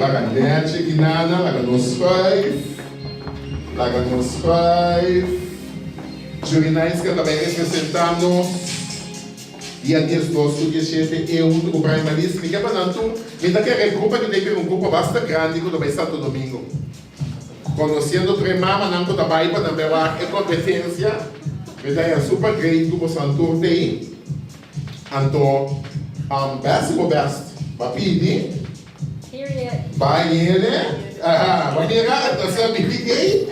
Laga nèchi ki nana, laga nos schuif, laga nos schuif. Jurinaiska ta bai representá nos dia 12 ku 17 e huntu ku Brian Malis. Mi ke pa nan tur, mi ta kere e grupo aki ta bira un grupo basta grandi ku ta bai Santo Domingo. Konosiendo tur e mamanan ku ta bai pa nan bai wak e kompetensia, mi ta haña super great ku boso nan tur t'ei. Anto, best bo best, ba pidi, ba yele, ba mira, ta sa bini ei.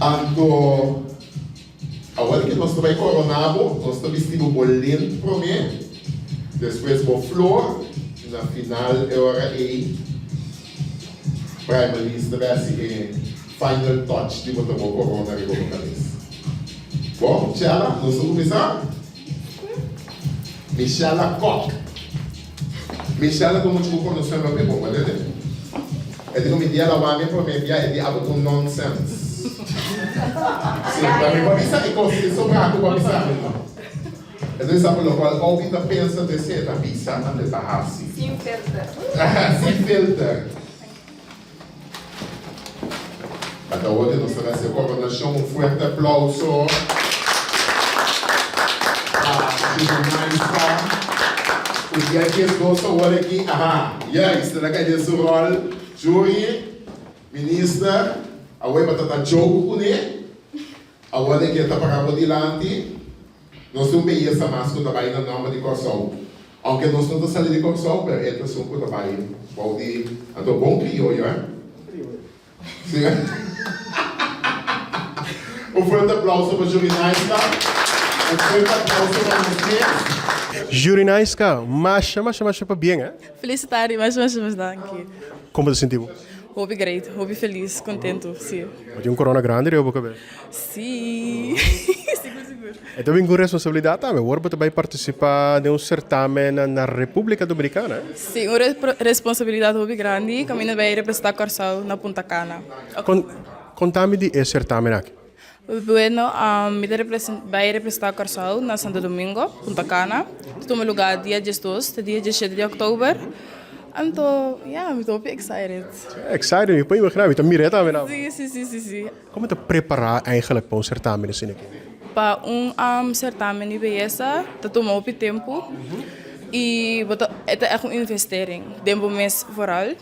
Anto, awor ki nos ta bai korona bo, nos ta bisti bo bo lint prome, despues bo flor, i na final e ora ei, Prime Minister ta hasi e final touch di bota bo corona riba bo cabes. Bon, Chella, nos ta cuminsa? Michella Kok. Michella ta mucho cu conoce lo mi bon, berdad? E di cu mi dia lawa mi prome bia, e di abo ta un nonsense. Si, pa mi por bisa e cos tin sobra cu pa bisa mi no. E ta bisa pa locual Obi ta pensa ta esei e ta bisa anto e ta haci. Sin filter. Sin filter. Ata awor nos ta haci e coronacion un fuerte aplauso pa Juvenalisa cu dia 12 awor aki aha juist el a cay den su rol jury minister awor e batata joke cune. Awor e ke ta pará bo dilanti, nos tin un beyesa mas ku ta bai na nòmber di Kòrsou. Ounke nos no ta sali di Kòrsou, pero e ta esun ku ta bai bou di anto bon krioyo, eh? Sí. Un fuerte aplauso pa Jurinaiska. Un fuerte aplauso pa nos mes. Jurinaiska, masha, masha, masha pabien, eh? Felicitá di masha, masha, masha danki. Kon bo ta sinti bo? Hopi great, hopi felis, kontentu, si. Bo tin un korona grandi riba bo kabes. Si, sigur sigur. E ta bin ku responsabilidat tambe, awor bo ta bai partisipá den un sertamen na Repúblika Dominikana, eh? Si, un responsabilidat hopi grandi, kaminda bai representá Kòrsou na Punta Cana. Konta mi di e sertamen aki. Bueno, mi ta bai representá Kòrsou na Santo Domingo, Punta Cana. Ta tuma lugá dia 12 te dia 17 di òktober. Anto, ya, mi ta hopi excited. Excited, mi por imaginá, mi ta mir'é tambe nan. Sí, sí, sí, sí, sí. Komo ta prepará eigenlijk pa un sertamen asina aki? Pa un sertamen di beyesa ta tuma hopi tempu i bo ta, e ta ègt un investering den bo mes vooral.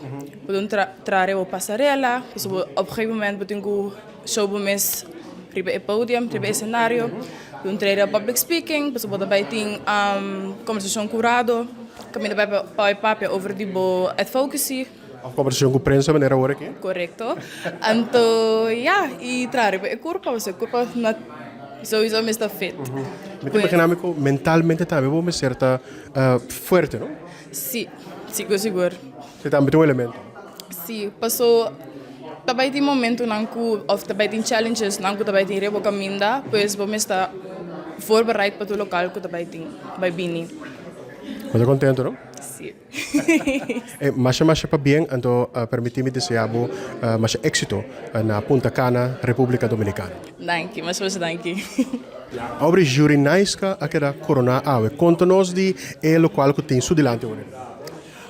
Bo ta traha riba bo pasarela, pasobra bo op gegeven moment bo tin ku Show bo mes riba e podium, riba e escenario. Lo un traer public speaking, pasobra bo ta bai tin conversacion cu rado, caminda bai pa papia over di bo advocacy. Of conversacion cu prensa manera awor aki. Correcto. Anto ya, y traha riba e curpa, pasobra e curpa na souiso mester fit. Mi ta imagina mi cu mentalmente tambe bo mester ta fuerte, no? Si, sigur sigur. Esei tambe ta un elemento. Si, paso ta bai tin momentonan ku òf ta bai tin challengesnan ku ta bai tin riba bo kaminda, pues bo mester voorbereid pa tur lokal ku ta bai tin, bai bini. Bo ta kontento, no? Si. E masha masha pabien, anto permití mi desea bo masha éksito na Punta Cana, Repúblika Dominikana. Danki, masha masha danki. Aubrey Jurinaiska a keda koroná awe. Konta nos di e lokual ku tin su dilanti awor.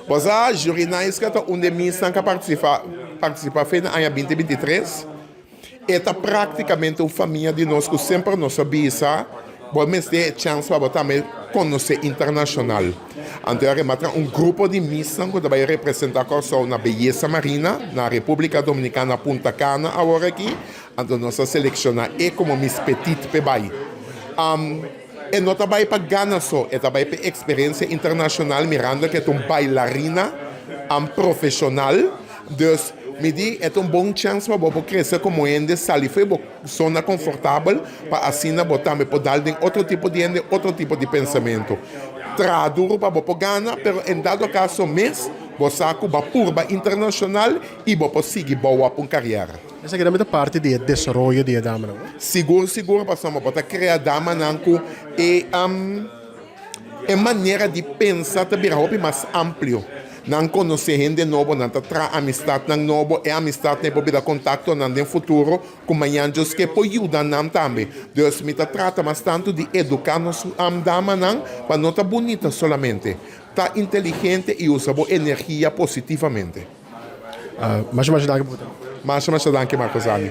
Bo sa, Jurinaiska ta un di e misnan ku a partisipa partisipa fe na aña binti 23. E ta práktikamente un famia di nos ku semper nos a bisa, bo mester e chèns pa bo tambe konosé internashonal. Anto e a rematra un grupo di misnan ku ta bai representá Kòrsou na Beyesa Marina, na Repúblika Dominikana, Punta Cana awor aki. Anto nos a selekshoná e komo Miss Petit p'e bai. E no ta bai pa gana so, e ta bai p'e eksperensia internashonal mirando ku e ta un bailarina profeshonal. Dus, mi di e ta un bon chèns pa bo por krese komo hende, sali for e bo zona konfortabel pa asina bo tambe por dal den otro tipo di hende, otro tipo di pensamentu. Traha duru pa bo por gana, pero en dado kaso mes bo sa ku bo a purba internashonal i bo por sigui bou op un kariera. Esaki tambe ta parti di e desaroyo di e damanan, no? Sigur, sigur, pasobra bo ta krea damanan ku e e manera di pensa ta bira hopi mas amplio. Nan konosé hende nobo, nan ta traha amistatnan nobo, e amistatnan e por bira kontaktonan den futuro ku mañan Dios ke por yuda nan tambe. Dus mi ta trata mas tantu di eduká nos damanan pa no ta bunita solamente, ta inteligente i usa bo energia positivamente. Masha masha danki pa bo tempu. Masha masha danki Marco Zani.